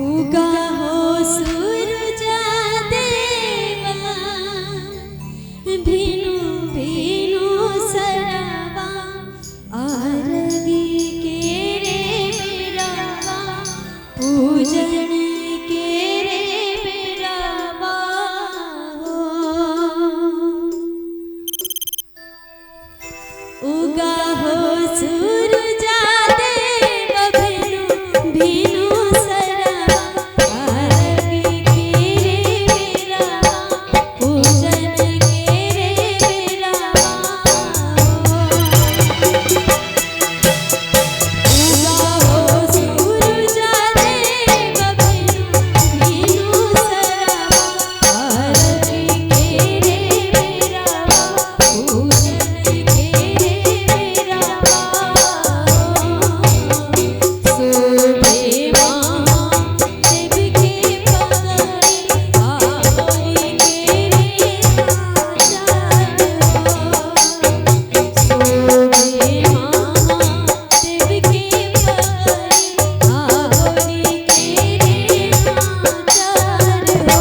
उगा हो सूरज देवा भिनु भिनु सरवा आरगी के रे बेरावा पूजन के रे बेरावा हो। उगा हो सूरज देव भिनु भिनु सरवा आरगी के रे बेरावा पूजन के रे बेरावा उगा हो सूरज देव भिनु भिनु सरवा आरती के रे बेरावा पूजन के रे बेरावा शोभे देव के पगड़ी आवरी के रे आचार शोभे देव के पगड़ी आवरी के रे आचार हो।